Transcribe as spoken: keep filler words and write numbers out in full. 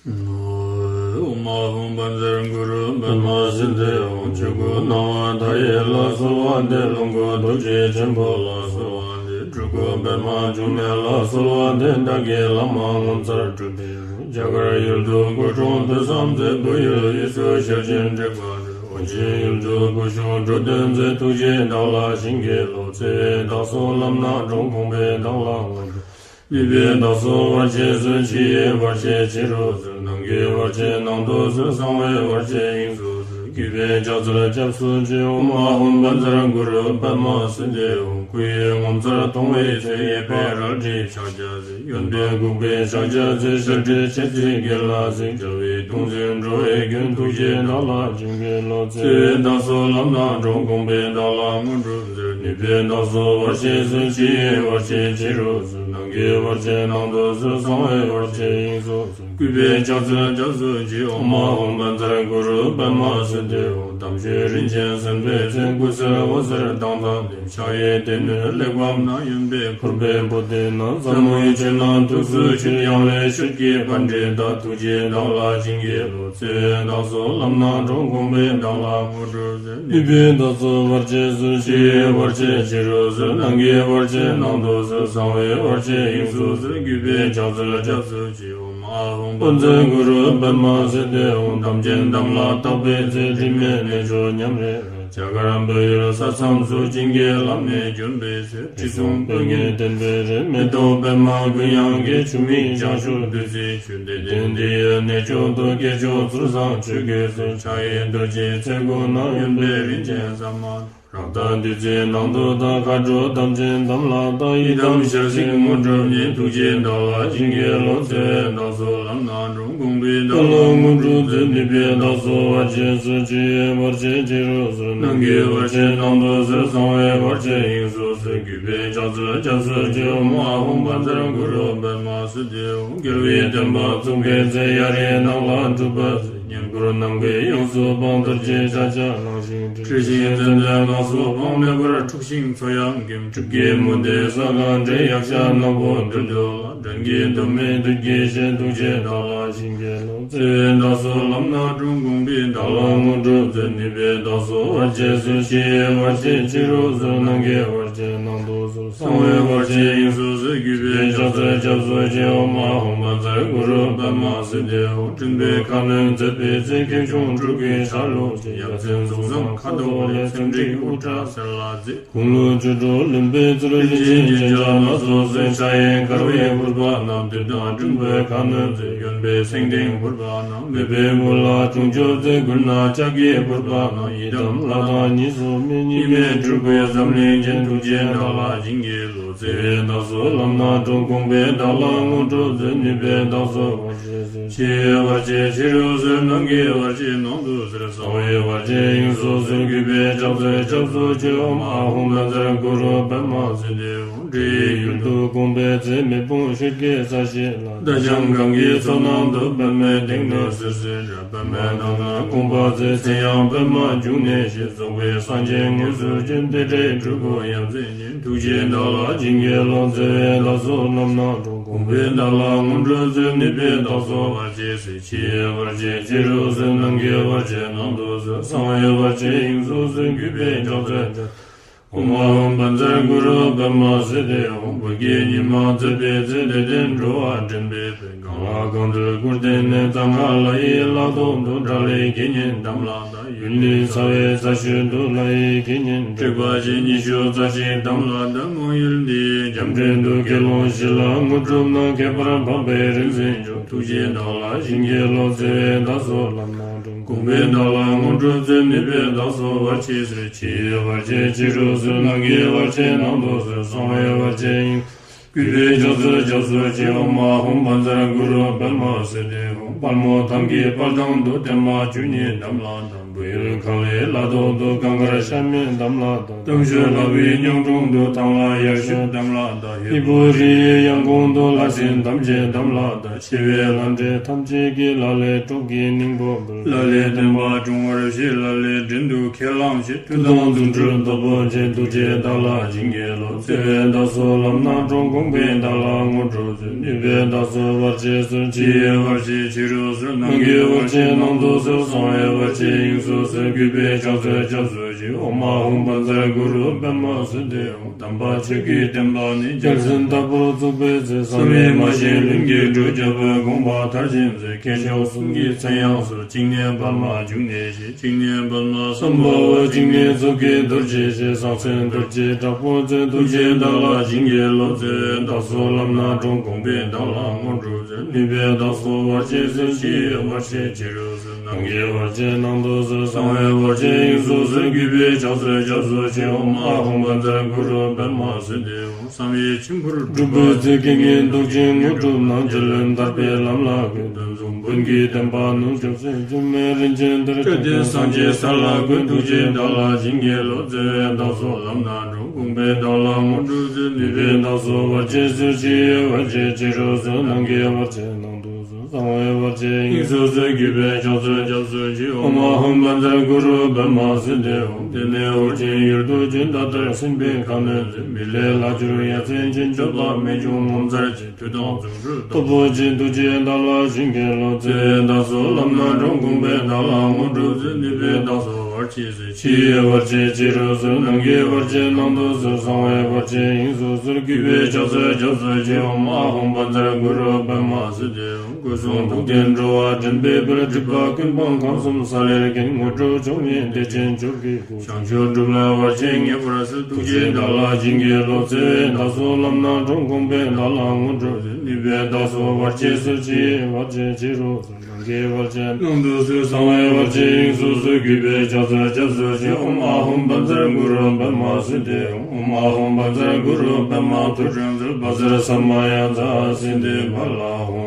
ཨོཾ་ཨཱཿཧཱུྃ་བཛྲ་གུ་རུ་པདྨ་སིདྡྷི་ཧཱུྃ། ཆོས་སྐུ་སྣང་བ་མཐའ་ཡས་ལ་གསོལ་བ་འདེབས། ལོངས་སྐུ་ཐུགས་རྗེ་ཆེན་པོ་ལ་གསོལ་བ་འདེབས། སྤྲུལ་སྐུ་པདྨ་འབྱུང་གནས་ལ་གསོལ་བ་འདེབས། བདག་གི་བླ་མ་ངོ་མཚར་སྤྲུལ་པའི་རྒྱ་གར་ཡུལ་དུ་སྐུ་འཁྲུངས་དུས་བཟང་མཛད། བོད་ཡུལ་དབུས་སུ་ཞལ་བྱོན་དྲེགས་པ་འདུལ། ཨོ་རྒྱན་ཡུལ་དུ་སྐུ་བཞུགས་འགྲོ་དོན་མཛད། ཐུགས་རྗེས་བདག་ལ་བྱིན་གྱིས་རློབས། བརྩེ་བས་བདག་སོགས་ལམ་སྣ་དྲོངས། དགོངས་པས་བདག་ལ་དངོས་གྲུབ། ནུས་པས་བདག་སོགས་བར་ཆད་སོལ། ཕྱི་ཡི་བར་ཆད་ཕྱི་རུ་སོལ། ནང་གི་བར་ཆད་ནང་དུ་སོལ། གསང་བའི་བར་ཆད་དབྱིངས་སུ་སོལ། གུས་པས་ཕྱག་འཚལ་སྐྱབས་སུ་མཆི། ཨོཾ་ཨཱཿཧཱུྃ་བཛྲ་གུ་རུ་པདྨ་སིདྡྷི་ཧཱུྃ། སྐུ་ཡི་ངོ་མཚར་མཐོང་བའི་ཚེ། གཡས་པས་རལ་གྲིའི་ཕྱག་རྒྱ་མཛད། གཡོན་པས་འགུགས་པའི་ཕྱག་རྒྱ་མཛད། ཞལ་བགྲད་མཆེ་གཙིགས་གྱེན་ལ་གཟིགས། རྒྱལ་བའི་གདུང་འཛིན་འགྲོ་བའི་མགོན། ཐུགས་རྗེས་བདག་ལ་བྱིན་གྱིས་རློབས། བརྩེ་བས་བདག་སོགས་ལམ་སྣ་དྲོངས། དགོངས་པས་བདག་ལ་དངོས་གྲུབ་སྩོལ། ནུས་པས་བདག་སོགས་བར་ཆད་སོལ། ཕྱི་ཡི་བར་ཆད་ཕྱི་རུ་སོལ། ནང་གི་བར་ཆད་ནང་དུ་སོལ། གསང་བའི་བར་ཆད་དབྱིངས་སུ་སོལ། གུས་པས་ཕྱག་འཚལ་སྐྱབས་སུ་མཆི། ཨོཾ་ཨཱཿཧཱུྃ་བཛྲ་གུ་རུ་པདྨ་སིདྡྷི་ཧཱུྃ། དམ་ཆོས་རིན་ཆེན་སེམས་དཔའི་ཚོགས། སྐུ་གསལ་འོད་ཟེར་མདངས་དང་ལྡན། ཕྱག་གཡས་སྡེ་སྣོད་གླེགས་བམ་བསྣམས། གཡོན་པས་ཕུར་པའི་པུ་སྟི་བསྣམས། ཟབ་མོའི་ཆོས་རྣམས་ཐུགས་སུ་ཆུད། ཡང་ལེ་ཤོད་ཀྱི་པཎྜི་ཏ། ཐུགས་རྗེས་བདག་ལ་བྱིན་གྱིས་རློབས། བརྩེ་བས་བདག་སོགས་ལམ་སྣ་དྲོངས། དགོངས་པས་བདག་ལ་དངོས་གྲུབ་སྩོལ། ནུས་པས་བདག་སོགས་བར་ཆད་སོལ། ཕྱི་ཡི་བར་ཆད་ཕྱི་རུ་སོལ། ནང་གི་བར་ཆད་ནང་དུ་སོལ། གསང་བའི་བར་ཆད་དབྱིངས་སུ་སོལ། གུས་པས་ཕྱག་འཚལ་སྐྱབས་སུ་མཆི། ཨོཾ་ཨཱཿཧཱུྃ་བཛྲ་གུ་རུ་པདྨ་སིདྡྷི་ཧཱུྃ། དམ་ཅན་དམ་ལ་བཏགས་པའི་ཚེ། དྲི་མེད་གནས་མཆོག་ཉམས་རེ་རེ། རྒྱ་གར་བོད་ཡུལ་ས་མཚམས་སུ། བྱིན་གྱིས་བརླབས་ནས་བྱོན་པའི་ཚེ། དྲི་བསུང་སྤོས་ངད་ལྡན་པའི་རི། མེ་ཏོག་པདྨ་ཀུན་དབྱངས་ཀྱི། ཆུ་མིག་བྱང་ཆུབ་བདུད་རྩིའི་ཆུ། བདེ་ལྡན་འདི་ཡི་གནས་མཆོག་ཏུ། སྐྱེས་མཆོག་ཚུལ་བཟང་ཆོས་ཀྱི་སྲོལ། ཕྱག་གཡས་རྡོ་རྗེའི་ཚལ་སྒོ་ན། གཡོན་པས་རིན་ཆེན་ཟ་མ་ཏོག། རཀྟ་བདུད་རྩིའི་ནང་དུ་དག། མཁའ་འགྲོ་དམ་ཅན་དམ་ལ་བཏགས། ཡི་དམ་ཞལ་གཟིགས་དངོས་གྲུབ་བརྙེས། ཐུགས་རྗེས་བདག་ལ་བྱིན་གྱིས་རློབས། བརྩེ་བས་བདག་སོགས་ལམ་སྣ་དྲོངས། དགོངས་པས་བདག་ལ་དངོས་གྲུབ་སྩོལ། ནུས་པས་བདག་སོགས་བར་ཆད་སོལ། ཕྱི་ཡི་བར་ཆད་ཕྱི་རུ་སོལ། ནང་གི་བར་ཆད་ནང་དུ་སོལ། གསང་བའི་བར་ཆད་དབྱིངས་སུ་སོལ། གུས་པས་ཕྱག་འཚལ་སྐྱབས་སུ་མཆི། ཨོཾ་ཨཱཿཧཱུྃ་བཛྲ་གུ་རུ་པདྨ་སིདྡྷི་ཧཱུྃ། རྒྱལ་བའི་བསྟན་པ་བཙུགས་པའི་ཚེ། གཡའ་རིའི་ནགས་ལ་སྒྲུབ་པ་མཛད། བསྙེན་བཀུར་ནམ་མཁའི་དབྱིངས་སུ་སྤངས། རྡོ་རྗེ་ཕྱག་རྒྱ་བླངས་ཤིང་བསྒྲིམས། ཁྲོས་ཤིང་མཚན་ལྡན་ལ་སོགས་སྤངས། མེ་འབར་འཁྲུགས་ཤིང་མཚོ་ཡང་འགེམས། སྲིབ་ཀྱི་མུ་སྟེགས་ས་གང་བསྒྲལ། ཡཀྴ་ནག་པོ་བདུད་འདུལ་ལ། བྲན་གྱི་གདོད་མའི་བདུད་ཀྱི་གཤེད། ཐུགས་རྗེས་བདག་ལ་བྱིན་གྱིས་རློབས། བརྩེ་བས་བདག་སོགས་ལམ་སྣ་དྲོངས། དགོངས་པས་བདག་ལ་དངོས་གྲུབ་སྩོལ། ནུས་པས་བདག་སོགས་བར་ཆད་སོལ། ཕྱི་ཡི་བར་ཆད་ཕྱི་རུ་སོལ། ནང་གི་བར་ཆད་ནང་དུ་སོལ། གསང་བའི་བར་ཆད་དབྱིངས་སུ་སོལ། གུས་པས་ཕྱག་འཚལ་སྐྱབས་སུ་མཆི། ཨོཾ་ཨཱཿཧཱུྃ་བཛྲ་གུ་རུ་པདྨ་སིདྡྷི་ཧཱུྃ། སྤྲིན་པའི་ཁ་གནོན་མཛད་པའི་ཚེ། ཁེགས་ཆུང་སྤྲུལ་སྐུའི་ཆ་ལུགས་ཀྱི། ཡ་མཚན་གཟུགས་བཟང་ཁ་དོག་ལེགས། ཚེམས་དྲུག་དབུ་སྐྲ་སེར་ལ་མཛེས། དགུང་ལོ་བཅུ་དྲུག་ལོན་པའི་ཚུལ། རིན་ཆེན་རྒྱན་ཆ་སྣ་ཚོགས་གསོལ། ཕྱག་གཡས་འཁར་བའི་ཕུར་པ་བསྣམས། བདུད་དང་སྤྲིན་པའི་ཁ་གནོན་མཛད། གཡོན་པས་སེང་ལྡེང་ཕུར་པ་བསྣམས། མེ་འབོད་དགུ་ལ་སྲུང་སྐྱོབ་མཛད། མགུལ་ན་ལྕགས་ཀྱི་ཕུར་པ་བསྣམས། ཡི་དམ་ལྷ་དང་གཉིས་སུ་མེད། གཉིས་མེད་སྤྲུལ་སྐུའི་འཛམ་གླིང་རྒྱན། ཐུགས་རྗེས་བདག་ལ་བྱིན་གྱིས་རློབས། བརྩེ་བས་བདག་སོགས་ལམ་སྣ་དྲོངས། དགོངས་པས་བདག་ལ་དངོས་གྲུབ་སྩོལ། ནུས་པས་བདག་སོགས་བར་ཆད་སོལ། ཕྱི་ཡི་བར་ཆད་ཕྱི་རུ་སོལ། ནང་གི་བར་ཆད་ནང་དུ་སོལ། གསང་བའི་བར་ཆད་དབྱིངས་སུ་སོལ། གུས་པས་ཕྱག་འཚལ་སྐྱབས་སུ་མཆི། ཨོཾ་ཨཱཿཧཱུྃ་བཛྲ་གུ་རུ་པདྨ་སིདྡྷི་ཧཱུྃ། འདྲེ་ཡི་ཡུལ་དུ་དགོངས་པའི་ཚེ། མེ་དཔུང་ཤོད་ཀྱི་ས་གཞི་ལ། ཟླ་གྲངས་གང་གི་མཚོ་ནང་དུ། པདྨའི་སྟེང་ན་བསིལ་བསིལ་འདྲ། པདྨའི་ནང་ན་དགོངས་པ་མཛད། མཚན་ཡང་པདྨ་འབྱུང་གནས་ཞེས། རྫོགས་པའི་སངས་རྒྱས་དངོས་སུ་བྱོན། རྟེན་འབྲེལ་སྤྲུལ་སྐུ་ཡ་མཚན་ཅན། ཐུགས་རྗེས་བདག་ལ་བྱིན་གྱིས་རློབས། བརྩེ་བས་བདག་སོགས་ལམ་སྣ་དྲོངས། དགོངས་པས་བདག་ལ་དངོས་གྲུབ་སྩོལ། ནུས་པས་བདག་སོགས་བར་ཆད་སེལ། ཕྱི་ཡི་བར་ཆད་ཕྱི་རུ་སེལ། ནང་གི་བར་ཆད་ནང་དུ་སེལ། གསང་བའི་བར་ཆད་དབྱིངས་སུ་སེལ། གུས་པས་ཕྱག་འཚལ་ཕྱག་ཨོཾ་ཨཱཿཧཱུྃ་བཛྲ་གུ་རུ་པདྨ་སིདྡྷི་ཧཱུྃ། བོད་ཀྱི་ཉི་མ་མཛད་པའི་ཚེ། བདེ་ལྡན་འགྲོ་བ་འདྲེན་པའི་དཔལ། གང་ལ་གང་འདུལ་སྐུར་བསྟན་ནས། གཙང་ཁ་ལ་ཡི་ལ་ཐོག་ཏུ། དགྲ་ལྷའི་དགེ་བསྙེན་དམ་ལ་བཏགས། ཡུལ་ནི་ཚ་བའི་ས་ཤོད་དུ། ལྷ་ཡི་དགེ་བསྙེན་དྲེགས་པ་ཅན་ཉི་ཤུ་རྩ་གཅིག་དམ་ལ་བཏགས། མང་ཡུལ་འདི་ཡི་འཇམ་འདྲེན་དུ། དགེ་སློང་བཞི་ལ་དངོས་གྲུབ་གནང་། ཁྱད་པར་འཕགས་པའི་རིག་འཛིན་མཆོག། ཐུགས་རྗེས་བདག་ལ་བྱིན་གྱིས་རློབས། བརྩེ་བས་བདག་སོགས་ལམ་སྣ་དྲོངས། དགོངས་པས་བདག་ལ་དངོས་གྲུབ་སྩོལ། ནུས་པས་བདག་སོགས་བར་ཆད་སེལ། ཕྱི་ཡི་བར་ཆད་ཕྱི་རུ་སེལ། ནང་གི་བར་ཆད་ནང་དུ་སེལ། གསང་བའི་བར་ཆད་དབྱིངས། གུས་པས་ཕྱག་འཚལ་སྐྱབས་སུ་མཆི། ཨོཾ་ཨཱཿཧཱུྃ་བཛྲ་གུ་རུ་པདྨ་སིདྡྷི་ཧཱུྃ། དཔལ་མོ་ཐང་གི་དཔལ་ཐང་དུ། བརྟན་མ་བཅུ་གཉིས་དམ་ལ་བཏགས། ཡུལ་གངས་རིའི་ལ་ཐོག་ཏུ། གངས་དཀར་ཤ་མེད་དམ་ལ་བཏགས། གཏམ་ཤོད་ལྷ་བུའི་གཉང་དྲུང་དུ། ཐང་ལྷ་ཡར་ཞུད་དམ་ལ་བཏགས། ཧི་བོ་རི་ཡི་ཡང་གོང་དུ། ལྷ་སྲིན་ཐམས་ཅད་དམ་ལ་བཏགས། ཆེ་བའི་ལྷ་འདྲེ་ཐམས་ཅད་ཀྱིས། ལ་ལས་སྲོག་གི་སྙིང་པོ་འབུལ། ལ་ལས་བསྟན་པ་སྐྱོང་བར་བྱེད། ལ་ལས་བྲན་དུ་ཁས་བླངས་བྱེད། མཐུ་དང་རྫུ་འཕྲུལ་སྟོབས་པོ་ཆེ། ཐུགས་རྗེས་བདག་ལ་བྱིན་གྱིས་རློབས། བརྩེ་བས་བདག་སོགས་ལམ་སྣ་དྲོངས། དགོངས་པས་བདག་ལ་དངོས་གྲུབ་སྩོལ། ནུས་པས་བདག་སོགས་བར་ཆད་སོལ། ཕྱི་ཡི་བར་ཆད་ཕྱི་རུ་སོལ། ནང་གི་བར་ཆད་ནང་དུ་སོལ། གསང་བའི་བར་ཆད་དབྱིངས་སུ་སོལ། གུས་པས་ཕྱག་འཚལ་སྐྱབས་སུ་མཆི། ཨོཾ་ཨཱཿཧཱུྃ་བཛྲ་གུ་རུ་པདྨ་སིདྡྷི་ཧཱུྃ། དམ་པ་ཆོས་ཀྱི་བསྟན་པ་ནི། རྒྱལ་མཚན་ལྟ་བུར་བཙུགས་པའི་ཚེ། བསམ་ཡས་མ་བཞེངས་ལྷུན་གྱིས་གྲུབ། རྒྱལ་པོའི་དགོངས་པ་མཐར་ཕྱིན་ཚེ། སྐྱེས་མཆོག་གསུམ་གྱི་མཚན་ཡང་གསོལ། གཅིག་ནས་པདྨ། གཅིག་ནས་ཞེས། གཅིག་ནས་པདྨ་སམྦྷ་ཝ། གཅིག་ནས་མཛུབ་ཀྱི་རྡོ་རྗེ་ཞེས། གསང་མཚན་རྡོ་རྗེ་དྲག་པོ་མཚོན། ཐུགས་རྗེས་བདག་ལ་བྱིན་གྱིས་རློབས། བརྩེ་བས་བདག་སོགས་ལམ་སྣ་དྲོངས། དགོངས་པས་བདག་ལ་དངོས་གྲུབ་སྩོལ། ནུས་པས་བདག་སོགས་བར་ཆད་སོལ། ཕྱི་ཡི་བར་ཆད་ཕྱི་རུ་སོལ། ནང་གི་བར་ཆད་ནང་དུ་སོལ། གསང་བའི་བར་ཆད་དབྱིངས་སུ་སོལ། གུས་པས་ཕྱག་འཚལ་སྐྱབས་སུ་མཆི། ཨོཾ་ཨཱཿཧཱུྃ་བཛྲ་གུ་རུ་པདྨ་སིདྡྷི་ཧཱུྃ། བསམ་ཡས་མཆིམས་ཕུར་སྒྲུབ་པའི་ཚེ། རྐྱེན་ངན་བཟློག་ཅིང་དངོས་གྲུབ་གནང་། རྗེ་བློན་ཐར་པའི་ལམ་ལ་བཀོད། དོན་མཚུངས་བོན་གྱི་བསྟན་པ་ནུབ་སྐྱོབ་ཚེ། སྒྱུ་མའི་རིན་ཆེན་གཏེར་བཅོམ་སྟེ། སངས་རྒྱས་ས་ལ་བཀོད། ཐུགས་རྗེས་བདག་ལ་བྱིན་གྱིས་རློབས། བརྩེ་བས་བདག་སོགས་ལམ་སྣ་དྲོངས། དགོངས་པས་བདག་ལ་དངོས་གྲུབ་སྩོལ། ནུས་པས་བདག་སོགས་བར་ཆད་སོལ། ཕྱི་ཡི་བར་ཆད་ཕྱི་རུ་སོལ། ནང་གི་བར་ཆད་ནང་དུ་སོལ། གསང་བའི་བར་ཆད་དབྱིངས་སུ་སོལ། གུས་པས་ཕྱག་འཚལ་སྐྱབས་སུ་མཆི། ཨོཾ་ཨཱཿཧཱུྃ་བཛྲ་གུ་རུ་པདྨ་སིདྡྷི་ཧཱུྃ། དེ་ནས་འོད་ཆེན་གཡུལ་དུ་བྱོན། ད་ལྟར་སེམས་དཔའི་ཁ་གནོན་མཛད། མི་ལས་ལྷག་གྱུར་ཡ་མཚན་ཅན། མཆོད་པ་རྨད་བྱུང་ངོ་མཚར་ཅན། མཐུ་དང་རྫུ་འཕྲུལ་སྟོབས་པོ་ཆེ། ཐུགས་རྗེས་བདག་ལ་བྱིན་གྱིས་རློབས། བརྩེ་བས་བདག་སོགས་ལམ་སྣ་དྲོངས། དགོངས་པས་བདག་ལ་དངོས་གྲུབ་སྩོལ། ནུས་པས་བདག་སོགས་བར་ཆད་སོལ། ཕྱི་ཡི་བར་ཆད་ཕྱི་རུ་སོལ། ནང་གི་བར་ཆད་ནང་དུ་སོལ། གསང་བའི་བར་ཆད་དབྱིངས་སུ་སོལ། གུས་པས་ཕྱག་འཚལ་སྐྱབས་སུ་མཆི། ཨོཾ་ཨཱཿཧཱུྃ་བཛྲ་གུ་རུ་པདྨ་སིདྡྷི་ཧཱུྃ། སྐུ་གསུང་ཐུགས་ལྡན་འགྲོ་བ་འདྲེན་པའི་དཔལ། སྒྲིབ་པ་ཀུན་སྤངས་ཁམས་གསུམ་ས་ལེར་མཁྱེན། དངོས་གྲུབ་མཆོག་བརྙེས་བདེ་ཆེན་མཆོག་གི་སྐུ། བྱང་ཆུབ་སྒྲུབ་ལ་བར་ཆད་ངེས་པར་སེལ། ཐུགས་རྗེས་བདག་ལ་བྱིན་གྱིས་རློབས། བརྩེ་བས་བདག་སོགས་ལམ་སྣ་དྲོངས། དགོངས་པས་བདག་ལ་དངོས་གྲུབ་སྩོལ། ནུས་པས་བདག་སོགས་བར་ཆད་སོལ། ཕྱི་ཡི་བར་ཆད་ཕྱི་རུ་སོལ། ནང་གི་བར་ཆད་ནང་དུ་སོལ། གསང་བའི་བར་ཆད་དབྱིངས་སུ་སོལ། གུས་པས་ཕྱག་འཚལ་སྐྱབས་སུ་མཆི། ཨོཾ་ཨཱཿཧཱུྃ་བཛྲ་གུ་རུ་པདྨ་སིདྡྷི་ཧཱུྃ། ཨོཾ་ཨཱཿཧཱུྃ་བཛྲ་གུ་རུ་པདྨ་ཐུགས་སྤྲུལ་ཚུལ། བཛྲ་ས་མ་ཡ་ཛཿསིདྡྷི་ཕ་ལ་ཧཱུྃ།